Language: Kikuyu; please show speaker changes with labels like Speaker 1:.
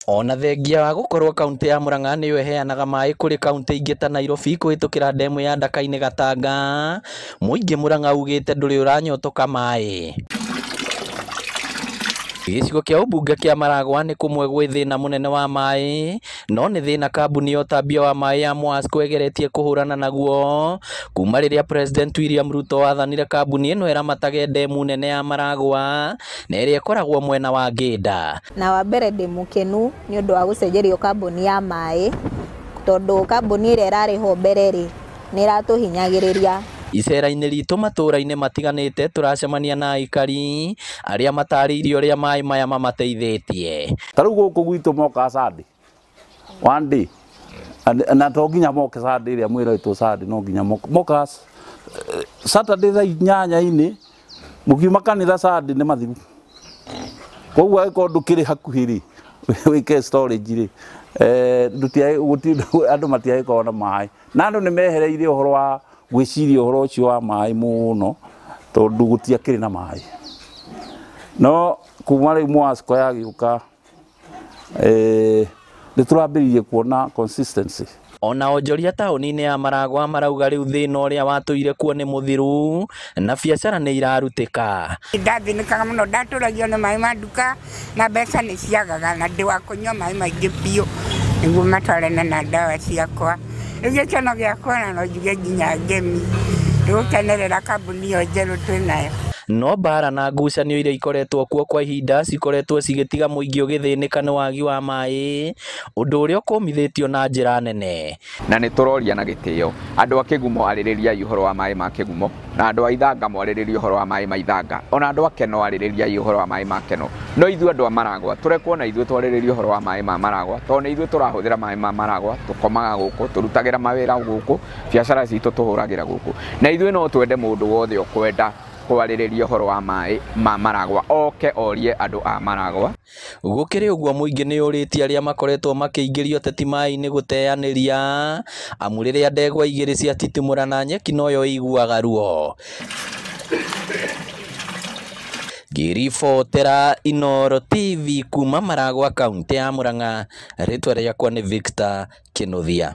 Speaker 1: Ona thengia wa gũkorwo kaunti ya Murang'a nĩyo ĩheanaga maĩ kũrĩ kaunti ingĩ ta Nairobi kũhĩtũkĩra ndemu ya Ndaka-inĩ Gatanga, mũingĩ Murang'a ugĩte ndũrĩ ũranyotoka maĩ. Gĩcigo kĩa ũmbunge kĩa Maragwa nĩ kũmwe gwĩ thĩna mũnene wa maĩ, no nĩ thĩna kambuni ya ũtambia wa maĩ ya Mwasco ĩgeretie kũhũrana naguo kuma rĩrĩa President William Ruto athanire kambuni ĩno ĩramatage ndemu nene ya Maragwa na ĩrĩa ĩkoragwo mwena wa Ngĩnda.
Speaker 2: Na wa mbere ndĩ mũkenu nĩ ũndũ wa gũcenjerio kambuni ya maĩ, tondũ kambuni ĩrĩa ĩrarĩ ho mbere rĩ, nĩ ĩratũhinyagĩrĩria.
Speaker 1: Icera-inĩ ritũ matũra-inĩ matiganĩte tũracemania na aikari arĩa matarĩirie ũrĩa maĩ maya mamateithĩtie.
Speaker 3: Ta rĩu gũkũ gwitũ mokaga Sunday one day, na to nginya moke Sunday ĩrĩa mwĩrĩtwo Sunday, no nginya mokaga Saturday thaa inyanya-inĩ, mũkiuma kanitha Sunday nĩ mathiru. Koguo angĩkorwo ndũkĩrĩ hakuhĩ rĩ, wĩke storage rĩ, andũ matiagĩkorwo na maĩ, na andũ nĩ mehereire ũhoro wa gwĩciria ũhoro ũcio wa maĩ mũno, tondũ gũtiakĩrĩ na maĩ. No kuma rĩu Mwasco yagĩũka, nĩ tũrambĩrĩirie kuona consistency.
Speaker 1: Ona onjoria taũni-inĩ ya Maragwa marauga rĩu thĩna ũrĩa watũire kuo nĩ mũthiru na biacara nĩ irarutĩka.
Speaker 4: Ndathĩnĩkaga mũno, ndatũragio nĩ maĩ ma nduka na mbeca nĩ ciagaga, na ndĩ wa kũnyua maĩ maingĩ biũ nĩguo matwarane na ndawa ciakwa. Rĩu gĩkeno gĩakwa na no njuge nginya ngemi nĩgũkenerera kambuni ĩyo njerũ twĩnayo.
Speaker 1: No mbara na ngucanio iria ikoretwo kuo kwa ihinda cikoretwo cigĩtiga mũingĩ ũgĩthĩnĩka nĩ wagi wa maĩ, ũndũ ũrĩa ũkũmithĩtio na njĩra nene.
Speaker 5: Na nĩ tũroria na gĩtĩo andũ a Kĩgumo arĩrĩriai ũhoro wa maĩ ma Kĩgumo, na andũ a Ithanga mwarĩrĩrie ũhoro wa maĩ ma Ithanga, ona andũ a Keno arĩrĩriai ũhoro wa maĩ ma Keno. No ithuĩ andũ a Maragwa tũrekwo na ithuĩ twarĩrĩrie ũhoro wa maĩ ma Maragwa, tondũ nĩ ithuĩ tũrahũthĩra maĩ ma Maragwa, tũkomaga gũkũ, tũrutagĩra mawĩra gũkũ, biacara citũ tũhũragĩra gũkũ. Na ithuĩ no twende mũndũ wothe ũkwenda kwarĩrĩria ũhoro wa maĩ ma Maragwa oke orie andũ a Maragwa.
Speaker 1: Gũkĩrĩ ũguo mũingĩ nĩ ũrĩtie arĩa makoretwo makĩingĩria ũteti maĩ-inĩ gũteanĩria, amu rĩrĩa ndegwa igĩrĩ ciatitimũrana nyeki noyo ĩiguaga ruo. Ngĩribotera Inooro TV kuma Maragwa kaunti ya Murang'a, rĩtwa rĩakwa nĩ Victor Kĩnuthia.